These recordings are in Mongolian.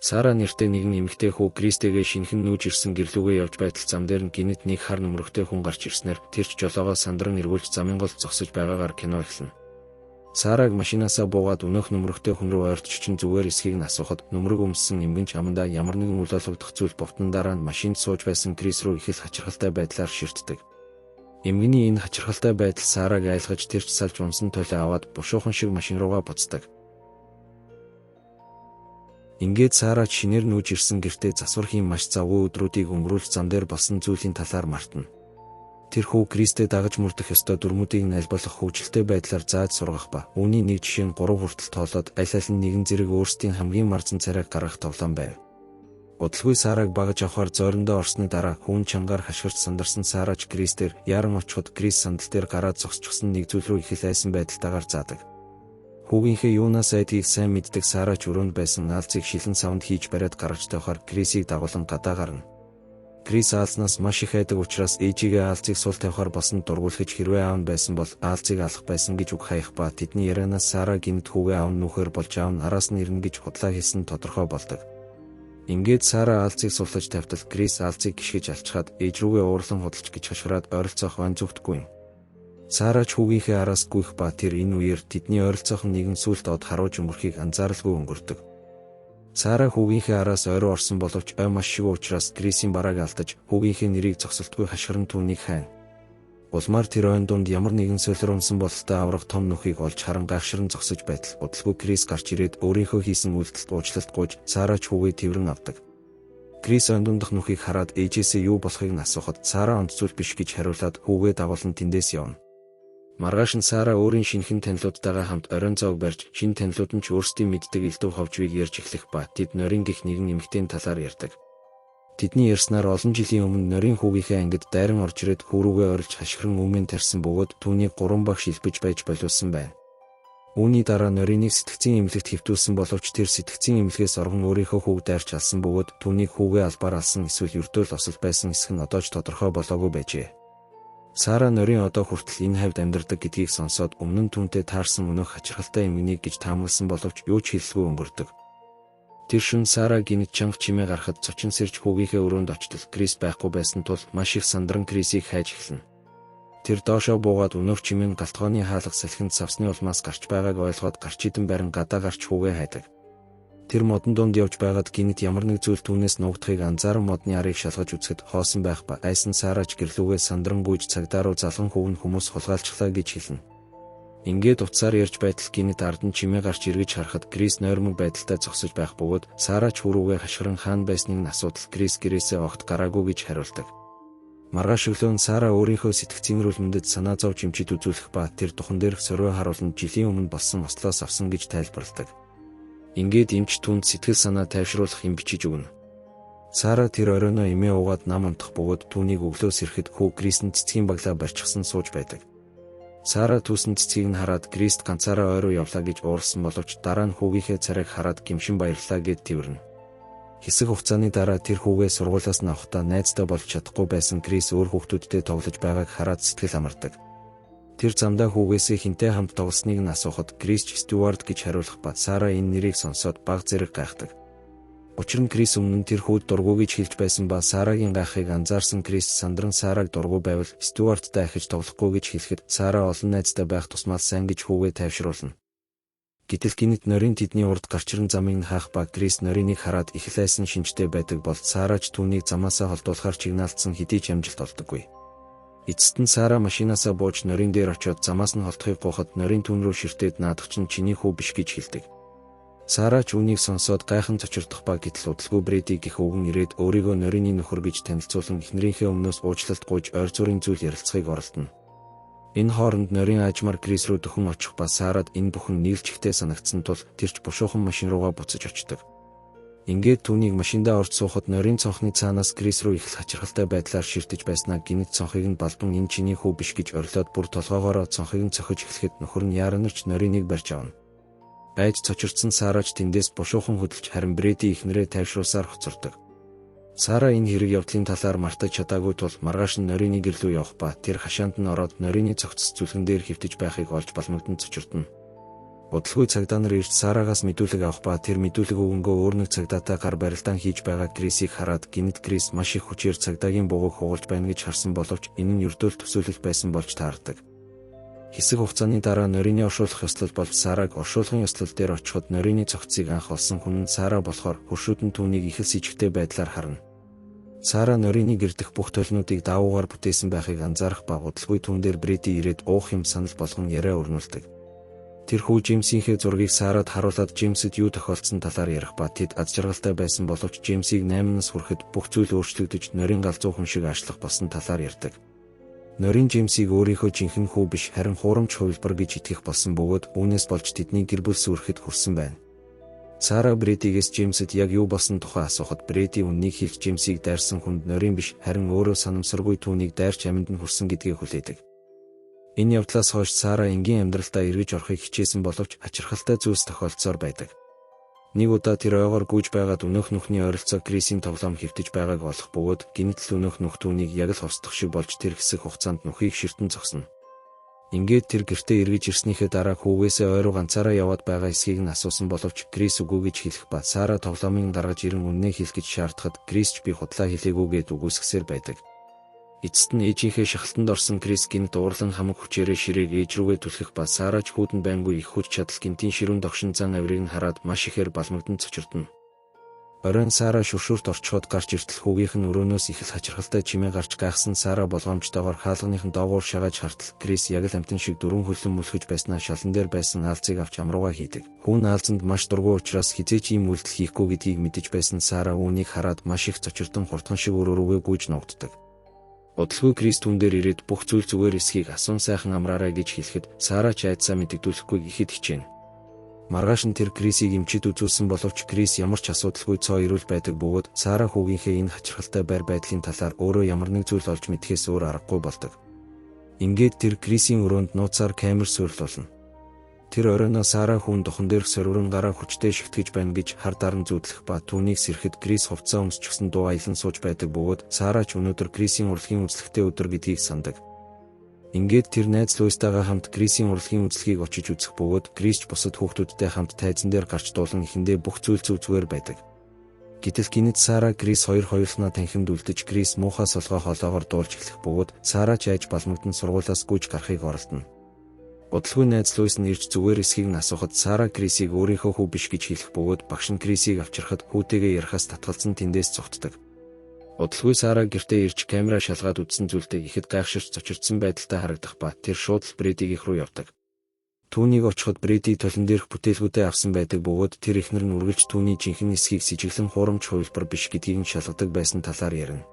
Сара нэртэй нэгэн эмэгтэй хүү Кристэгээ шинэхэн нүүж ирсэн гэрлүүгээ явж байтал зам дээр нь гинэт нэг хар нөмрөгтэй хүн гарч ирснээр тэр ч жолоогоо сандран эргүүлж замын голд зогсож байгаагаар кино эхэлнэ. Сараг машинаасаа буугаад өнөөх нөмрөгтэй хүн рүү ойртож чинь зүгээр эсхийг нь асуухад нөмрөг өмссөн эмгэнч амандаа ямар нэгэн үл ойлгогдох зүйл бовтон дараа нь машинд сууж байсан Крис рүү их л хачирхалтай байдлаар ширтдэг. Эмгэний энэ хачирхалтай байдал Сараг айлгаж тэр ч салж унсан толио аваад бушуухан шиг машин руугаа буцдаг. Ингээд Сара ч шинээр нүүж ирсэн гэртээ засвар хийн маш завгүй өдрүүдийг өнгөрүүлж зам дээр болсон зүйлийн талаар мартна. Тэр хүү Кристээ дагаж мөрдөх ёстой дүрмүүдийг нь аль болох хөгжилтэй байдлаар зааж сургах ба үүний нэг жишээ нь 3 хүртэл тоолоод аль аль нь нэгэн зэрэг өөрсдийн хамгийн марзан царайг гаргах тоглоом байв. Удалгүй Сараг багаж авахар зойрондоо орсны дараа хүүн чангаар хашгирч сандарсан Сарач Крис дээр яаран очиход Крис сандал дээр гараад зогсчихсон нэг зүйл рүү их л айсан байдалтайгаар заадаг. Хүүгийнхээ юунаас айдгийг сайн мэддэг Сарач өрөөнд байсан аалзыг шилэн савнд хийж бариад гаргаж тавихаар Крисийг дагуулan гадаа гарна. Крис аалзнаас маш их айдаг учраас ээжигээ аалзыг сул тавихаар болсон дургуулгаж хэрвээ аав нь байсан бол аалзыг алах байсан гэж үг хаях ба тэдний ярианаас Сара гинт хүүгээ аав нь нүхээр болж аав нь араас нь ирнэ гэж худлаа хэлсэн тодорхой болдог. Ингээд Сара аалзыг суллаж тавьтал Крис аалзыг гიშгэж алчхаад ээж рүүгээ уурлан худалч гэж хашгираад ойролцоох ван зүгтгүй юм. Сара ч хүүгийнхээ араас гүйх ба тэр энэ үеэр тэдний ойролцоох нэгэн сүлд од харуулж өнгөрөхийг анзааралгүй өнгөрдөг. Сара хүүгийнхээ араас ойруу орсон боловч ой маш шигүү учраас Крисийн барааг алдаж хүүгийнхээ нэрийг зогсолтгүй хашгиран түүнийг хайна. Улмаар тэр ойн дунд ямар нэгэн солир унсан бололтой аврах том нүхийг олж харан гайхшран зогсож байтал удалгүй Крис гарч ирээд өөрийнхөө хийсэн үйлдэлд уучлалт гуйж Сара ч хүүгээ тэрэн авдаг. Крис ойн дундах нүхийг хараад ээжээсээ юу болохыг нь асуухад Сара онд зүйл биш гэж хариулаад хүүгээ дагуулан тэндээс явна. Маргааш нь Сара өөрийн шинэхэн танилуудтайгаа хамт оройн зоог барьж, шинэ танилуд нь ч өөрсдийн мэддэг элдв ховжвыг ярьж эхлэх ба тэд норин гих нэгэн эмэгтэйн талаар ярьдаг. Тэдний ярьснаар олон жилийн өмнө норин хүүгийнхээ ангид дайран орж ирээд хүү рүүгээ орилж хашгиран өмнө тарьсан бөгөөд түүнийг 3 багш илбэж байж болиулсан байна. Үүний дараа нориныг сэтгцийн эмнэлэгт хэвтүүлсэн боловч тэр сэтгцийн эмнэлгээс оргон өөрийнхөө хүүг дайрч алсан бөгөөд түүнийг хүүгээ албаар алсан эсвэл ердөөл осол байсан эсэх нь одоо ч тодорхой болоогүй байжээ. Сара норин одоо хүртэл энэ хавьд амьдардаг гэдгийг сонсоод өмнө нь түүнтэй таарсан өнөөх хачирхалтай эмгэнийг гэж таамагласан боловч юу ч хэлэлгүй өнгөрдөг. Тэр шөнө Сара гинэт чанга чимээ гарахад зочин сэрж хүүгийнхээ өрөөнд очтол Крис байхгүй байсан тул маш их сандран Крисийг хайж эхэлнэ. Тэр доошоо буугаад өнөөх чимээ нь галтгооны хаалга салхинд савсны улмаас гарч байгааг ойлгоод гарч идэн барин гадаа гарч хүүгээ хайдаг. Тэр модон дунд явж байгаад гинэт ямар нэг зүйл түүнээс нуугдахыг анзааран модны арыг шалгаж үзэхэд хоосон байх ба айсан Сарач гэрлүүгээ сандран гүйж цагдаа руу залган хүүг нь хүмүүс хулгайлчлаа гэж хэлнэ. Ингээд утсаар ярьж байтал гинэт ард нь чимээ гарч эргэж харахад Крис нойрмог байдалтай зогсож байх бөгөөд Сарач хүүрүүгээ хашгиран хаана байсныг нь асуудал Крис гэрээсээ огт гараагүй гэж хариулдаг. Маргааш өглөө нь Сара өөрийнхөө сэтгцийн эрүүл мэндэд санаа зовж эмчид үзүүлэх ба тэр тухан дээрх сорвой харуулна жилийн өмнө болсон ослоос авсан гэж тайлбарладаг. Ингээд эмч түүнд сэтгэл санаа тайвшруулах юм бичиж өгнө. Сара тэр оройноо эмээ уугаад нам унтах бөгөөд түүнийг өглөөс ирэхэд хүү Крис нь цэцгийн баглаа барьчихсан сууж байдаг. Сара түүсэн цэцгийг нь хараад Крист ганцаараа ойруу явлаа гэж уурсан боловч дараа нь хүүгийнхээ царайг хараад гимшин баярлалаа гэд тэрвэрнэ. Хэсэг хугацааны дараа тэр хүүгээ сургуулиас нь авахдаа найзтай болж чадахгүй байсан Крис өөр хүүхдүүдтэй тоглож байгааг хараад сэтгэл амардаг. Тэр замдаа хүүгээсээ хинтэй хамт тоглосныг нь асуухад Крис ч Стюарт гэж хариулах ба Сара энэ нэрийг сонсоод баг зэрэг гайхдаг. Учир нь Крис өмнө нь тэр хүүд дургүй гэж хэлж байсан ба Сарагийн гайхахыг анзаарсан Крис сандран Сараг дургүй байвал Стюарттай ахиж тоглохгүй гэж хэлэхэд Сара олон найзтай байх тусмаа сайн гэж хүүгээ тайвшруулна. Гэтэл гинэт норин тэдний урд гарч ирэн замыг нь хаах ба Крис нориныг хараад их л айсан шинжтэй байдаг бол Сара ч түүнийг замаасаа холдуулахар чигнаалтсан хэдий ч амжилт олдоггүй. Эцэст нь Сара машинаасаа бууж норин дээр очиод замаас нь холдохыг гуйхад норин түүн рүү ширтээд наадах чинь чиний хүү биш гэж хэлдэг. Сара ч үүнийг сонсоод гайхан цочирдох ба гэтэл удалгүй Брэди гэх өвгөн ирээд өөрийгөө норины нөхөр гэж танилцуулан эхнэрийнхээ өмнөөс уучлалт гуйж ойр зургийн зүйл ярилцахыг оролдоно. Энэ хооронд норин аажмаар Крис рүү дөхөн очих ба Сарад энэ бүхэн нийлжихтэй санагдсан тул тэр ч бушуухан машин руугаа буцаж очдог. Ингээд түүнийг машиндаа орж суухад норин цонхны цаанаас Крис рүү их л хачирхалтай байдлаар ширтэж байснаа гинэт цонхыг нь балбан энэ чиний хүү биш гэж орилоод бүр толгоогоороо цонхыг нь цохиж эхлэхэд нөхөр нь яранарч нориныг барьж авна. Байж цочирдсан Сарач тэндээс бушуухан хөдөлж харин Брэди эхнэрээ тайвшруулсаар хоцордог. Сара энэ хэрэг явдлын талаар мартаж чадаагүй тул маргааш нь норины гэрлүү явах ба тэр хашаанд нь ороод норины цогцос зүлгэн дээр хэвтэж байхыг олж балмагдан цочирдно. Удалгүй цагдаа нар ирж Сарагаас мэдүүлэг авах ба тэр мэдүүлэг өгөнгөө өөр нэг цагдаатай гар барилдаан хийж байгаа Крисийг хараад гинэт Крис маш их хүчээр цагдаагийн бугуйг хугалж байна гэж харсан боловч энэ нь ердөөл төсөөлөл байсан болж таардаг. Хэсэг хугацааны дараа норины оршуулах ёслол болж Сараг оршуулгын ёслол дээр очиход норины цогцыг анх олсон хүн нь Сара болохоор хөршүүд нь түүнийг их л сэжигтэй байдлаар харна. Сара норины гэр дэх бүх толинуудыг даавуугаар бүтээсэн байхыг анзаарах ба удалгүй түүн дээр Брэди ирээд уух юм санал болгон яриа өрнүүлдэг. Тэр хүү Джеймсийнхээ зургийг Сарад харуулад Джеймсэд юу тохиолдсон талаар ярих ба тэд аз жаргалтай байсан боловч Джеймсийг 8 нас хүрэхэд бүх зүйл өөрчлөгдөж норин галзуу хүн шиг аашлах болсон талаар ярьдаг. Норин Джеймсийг өөрийнхөө жинхэнэ хүү биш харин хуурамч хувилбар гэж итгэх болсон бөгөөд үүнээс болж тэдний гэр бүл сүрэхэд хүрсэн байна. Сара Брэдигээс Джеймсэд яг юу болсон тухай асуухад Брэди үннийг хэлж Джеймсийг дайрсан хүнд норин биш харин өөрөө санамсаргүй түүнийг дайрч амьд нь хүрсэн гэдгийг хүлээдэг. Энэ явдлаас хойш Сара энгийн амьдралдаа эргэж орохыг хичээсэн боловч ачирхалтай зүйлс тохиолдсоор байдаг. Нэг удаа тэр ойгоор гүйж байгаад өнөөх нүхний ойролцоо Крисийн тоглоом хэвтэж байгааг олох бөгөөд гинэтэл өнөөх нүх түүнийг яг л ховсдох шиг болж тэр хэсэг хугацаанд нүхийг ширтэн зогсно. Ингээд тэр гэртээ эргэж ирснийхээ дараа хүүгээсээ ой руу ганцаараа яваад байгаа эсхийг нь асуусан боловч Крис үгүй гэж хэлэх ба Сара тоглоомыг гаргаж ирэн үннээ хэлэх гэж шаардахад Крис ч би худлаа хэлээгүй гэд үгүйсгэсээр байдаг. Эцэст нь ээжийнхээ шахалтанд орсон Крис гинт уурлан хамаг хүчээрээ ширээг ээж рүүгээ түлхэх ба Сара ч хүүдэн байнгүй их хүч чадал гинтийн ширүүн догшин зан авирыг нь хараад маш ихээр балмагдан цочирдоно. Оройн Сара шүршүрт орчход гарч иртэл хүүгийнх нь өрөөнөөс их л хачирхалтай чимээ гарч гайхсан Сара болгоомжтойгоор хаалганых нь доогуур шагааж хартал Крис яг л амтан шиг дөрвөн хөлөн мүлхэж байснаа шалан дээр байсан аалзыг авч амрууга хийдэг. Хүүн аалзанд маш дургүй учраас хэзээ ч ийм үйлдэл хийхгүй гэдгийг мэдэж байсан Сара үүнийг хараад маш их цочирдон хурдхан шиг өөр өрөөгөө гүйж нуугддаг. Удалгүй Крис түн дээр ирээд бүх зүйл зүгээр эсхийг асуун сайхан амраарай гэж хэлэхэд Сара ч айдсаа мэдэгдүүлэхгүй ихэд хичээнэ. Маргааш нь тэр Крисийг эмчид үзүүлсэн боловч Крис ямар ч асуудалгүй цоо эрүүл байдаг бөгөөд Сара хүүгийнхээ энэ хачирхалтай байр байдлын талаар өөрөө ямар нэг зүйл олж мэдэхээс өөр аргагүй болдог. Ингээд тэр Крисийн өрөөнд нууцаар камер суйрлуулна. Тэр оройноо Сара хүүн духан дээрх сорвирон гараа хүчтэй шигтгэж байна гэж хар даран зүүдлэх ба түүнийг сэрхэд Крис хувцас өмсчихсэн дуу аялан сууж байдаг бөгөөд Сара ч өнөөдөр Крисийн урлагийн үзлэгтэй өдөр гэдгийг сандаг. Ингээд тэр найз Луистайгаа хамт Крисийн урлагийн үзлэгийг очиж үзэх бөгөөд Крис ч бусад хүүхдүүдтэй хамт тайзан дээр гарч дуулан эхэндээ бүх зүйл зөв зүгээр байдаг. Гэтэл гинэт Сара Крис хоёр хоёулнаа танхимд үлдэж Крис муухай солгой хоолоогоор дуулж эхлэх бөгөөд Сара ч айж балмагдан сургуулиас гүйж гарахыг оролдоно. Удалгүй найз Луис нь ирж зүгээр эсхийг нь асуухад Сара Крисийг өөрийнхөө хүү биш гэж хэлэх бөгөөд багш нь Крисийг авчирхад хүүтэйгээ ярихаас татгалзан тэндээс зугтдаг. Удалгүй Сара гэртээ ирж камера шалгаад үзсэн зүйлдээ ихэд гайхширч цочирдсан байдалтай харагдах ба тэр шууд л Брэдигийнх рүү явдаг. Түүнийг очиход Брэди толон дээрх бүтээлгүүдээ авсан байдаг бөгөөд тэр эхнэр нь үргэлж түүний жинхэнэ эсхийг сэжиглэн хуурамч хувилбар биш гэдгийг нь шалгадаг байсан талаар ярина.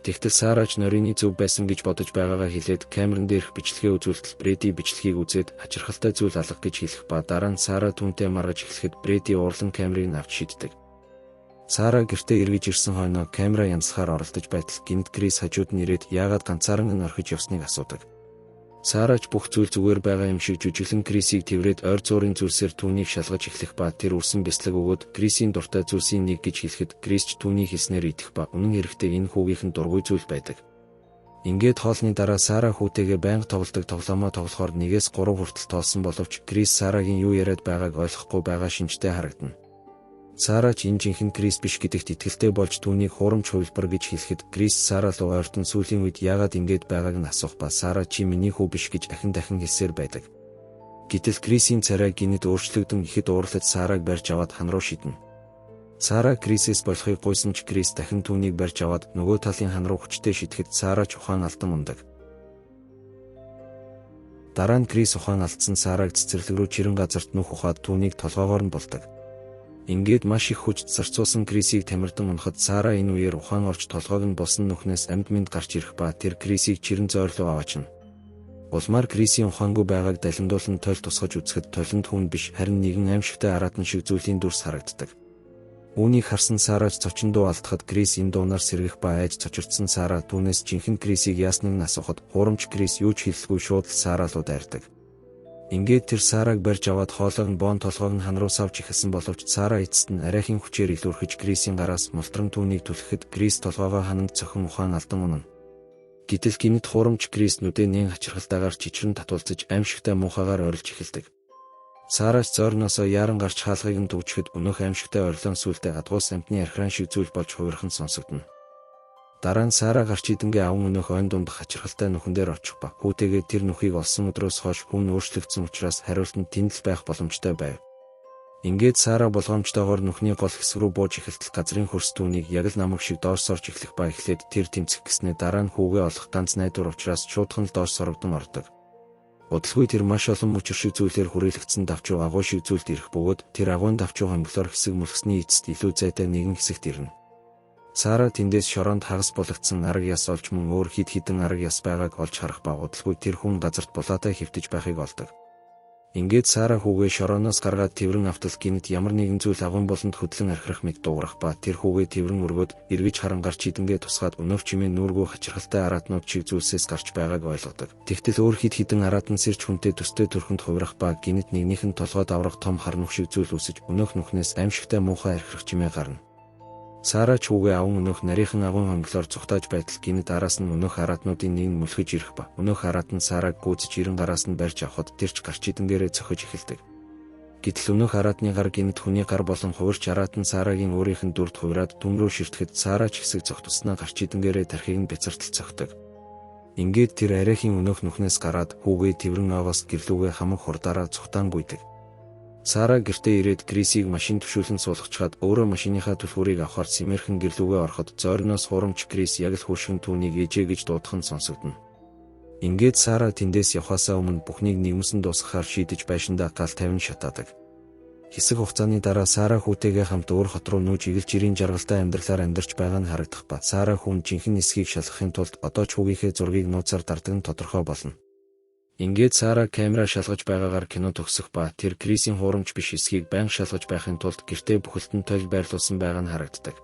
Тэгтэл Сара ч норины зөв байсан гэж бодож байгаагаа хэлээд камеран дээрх бичлэгээ үзүүлтэл Брэди бичлэгийг үзээд хачирхалтай зүйл алга гэж хэлэх ба дараа нь Сара түүнтэй маргаж эхлэхэд Брэди уурлан камерыг нь авч шиддэг. Сара гэртээ эргэж ирсэн хойноо камера янзлахаар оролдож байтал гинт Крис хажууд нь ирээд яагаад ганцааран нь орхиж явсныг асуудаг. Сара ч бүх зүйл зүгээр байгаа юм шиг жүжиглэн Крисийг тэврээд ойр зуурын зүйлсээр түүнийг шалгаж эхлэх ба тэр үрсэн бяцлаг өгөөд Крисийн дуртай зүйлсийн нэг гэж хэлэхэд Крис ч түүний хэлснээр идэх ба үнэн хэрэгтээ энэ хүүгийнх нь дургүй зүйл байдаг. Ингээд хоолны дараа Сара хүүтэйгээ байнга тоглодог тоглоомоо тоглохоор 1-ээс 3 хүртэл тоолсон боловч Крис Сарагийн юу яриад байгааг ойлгохгүй байгаа шинжтэй харагдана. Сара ч энэ жинхэнэ Крис биш гэдэгт итгэлтэй болж түүнийг хуурамч хувилбар гэж хэлэхэд Крис Сара руу ойртон сүүлийн үед яагаад ингэж байгааг нь асуух ба Сара чи миний хүү биш гэж ахин дахин хэлсээр байдаг. Гэтэл Крисийн царай гинэт өөрчлөгдөн ихэд уурлаж Сараг барьж аваад хан руу шиднэ. Сара Крисээс болохыг гуйсан ч Крис дахин түүнийг барьж аваад нөгөө талын хан руу хүчтэй шидэхэд Сара ч ухаан алдан ундаг. Дараа нь Крис ухаан алдсан Сараг цэцэрлэг рүү чирэн газарт нүх ухаад түүнийг толгоогоор нь булдаг. Ингээд маш их хүч зарцуулсан Крисийг тамирдан унахад Сара энэ үеэр ухаан орж толгойг нь болсон нүхнээс амьд мэнд гарч ирэх ба тэр Крисийг чирэн зойрлоо аваачна. Улмаар Крисийн ухаангүй байгааг далимдуулан тойл тусгаж үзэхэд толинд хүн биш харин нэгэн аимшигтай араатан шиг зүйлийн дүрс харагддаг. Үүнийг харсан Сара ч цочин дуу алдахад Крис энэ дуунаар сэргэх ба айж цочирдсан Сара түүнээс жинхэнэ Крисийг яасныг нь асуухад хуурамч Крис юу ч хэлэхгүй шууд л Сара руу дайрдаг. Ингээд тэр Сараг барьж аваад хоолойг нь бон толгойг нь хан руу савж эхэлсэн боловч Сара эцэст нь арайхийн хүчээр илүүрхэж Крисийн гараас мултран түүнийг түлхэхэд Крис толгоогоо хананд цохин ухаан алдан унана. Гэтэл гинэт хуурамч Крис нүдээ нээн хачирхалтайгаар чичрэн татуулзаж аимшигтай муухайгаар орилж эхэлдэг. Сарач зойрноосоо яаран гарч хаалгыг нь түгжихэд өнөөх аимшигтай орилон сүултээ адгуус амтны архиран шиг зүйл болж хувирах нь сонсогдоно. Дараа нь Сара гарч идэнгээ аван өнөөх ойн дунд хачирхалтай нүхэн дээр очих ба хүүтэйгээ тэр нүхийг олсон өдрөөс хойш хүн өөрчлөгдсөн учраас хариулт нь тэнд л байх боломжтой байв. Ингээд Сара болгоомжтойгоор нүхний гол хэсэг рүү бууж эхэлтэл газрын хөрс түүнийг яг л намаг шиг доош сорж эхлэх ба эхлээд тэр тэмцэх гэснээ дараа нь хүүгээ олох ганц найдвар учраас шуудхан л доош сорогдон ордог. Удалгүй тэр маш олон мөчөр шиг зүйлээр хүрээлэгдсэн давчуу агуу шиг зүйлд ирэх бөгөөд тэр агуйн давчуу хонглоор хэсэг мөлхсний эцэст илүү зайтай нэгэн хэсэгт ирнэ. Сара тэндээс шороонд хагас булагдсан арга яс олж мөн өөр хэд хэдэн арга яс байгааг олж харах ба удалгүй тэр хүн газарт булаатай хэвтэж байхыг олдог. Ингээд Сара хүүгээ шорооноос гаргаад тэврэн автал гинэт ямар нэгэн зүйл агуйн болонд хөдлөн архирах мэт дуугарах ба тэр хүүгээ тэврэн өргөөд эргэж харан гарч идэнгээ тусгаад өнөөх чимээ нүүргүй хачирхалтай араатнууд чиг зүйлсээс гарч байгааг ойлгодог. Тэгтэл өөр хэд хэдэн араатан сэрч хүнтэй төстэй төрхөнд хувирах ба гинэт нэгнийх нь толгойд аврах том хар нүх шиг зүйл үсэж өнөөх нүхнээс аимшигтай муухай архирах чимээ гарна. Сара ч хүүгээ аван өнөөх нарийнхан агуйн хонглоор зүхтааж байтал гинэт араас нь өнөөх араатнуудын нэг нь мөлхөж ирэх ба өнөөх араат нь Сараг гүйцэж ирэн гараас нь барьж авахад тэр ч гарч идэнгээрээ цохиж эхэлдэг. Гэтэл өнөөх араатны гар гинэт хүний гар болон хувирч араат нь Сарагийн өөрийнх нь дүрд хувираад түн рүү ширтгэхэд Сара ч хэсэг цогтуснаа гарч идэнгээрээ тархийг нь бяцартал цохидог. Ингээд тэр арайхийн өнөөх нүхнээс гараад хүүгээ тэврэн ойгоос гэрлүүгээ хамаг хурдаараа зүхтаан гүйдэг. Сара гэртээ ирээд Крисийг машин төвшүүлэн суулгачхаад өөрөө машиныхаа түлхүүрийг авахар сэмэрхэн гэрлүүгээ ороход зойрноос хурамч Крис яг л хүүшгэн түүнийг ээжээ гэж дуудах нь сонсогдоно. Ингээд Сара тэндээс явхаасаа өмнө бүхнийг нэгмсэн дуусгахаар шийдэж байшиндаа гал тавин шатаадаг. Хэсэг хугацааны дараа Сара хүүтэйгээ хамт өөр хот руу нүүж эгэлж жирийн жаргалтай амьдралаар амьдарч байгаа нь харагдах ба Сара хүн жинхэнэ нисхийг шалгахын тулд одоо ч хүүгийнхээ зургийг нууцаар дардаг нь тодорхой болно. Ингээд Сара камера шалгаж байгаагаар кино төгсөх ба тэр Крисийн хуурамч биш эсхийг байнга шалгаж байхын тулд гэртээ бүхэлд нь толь байрлуулсан байгаа нь харагддаг.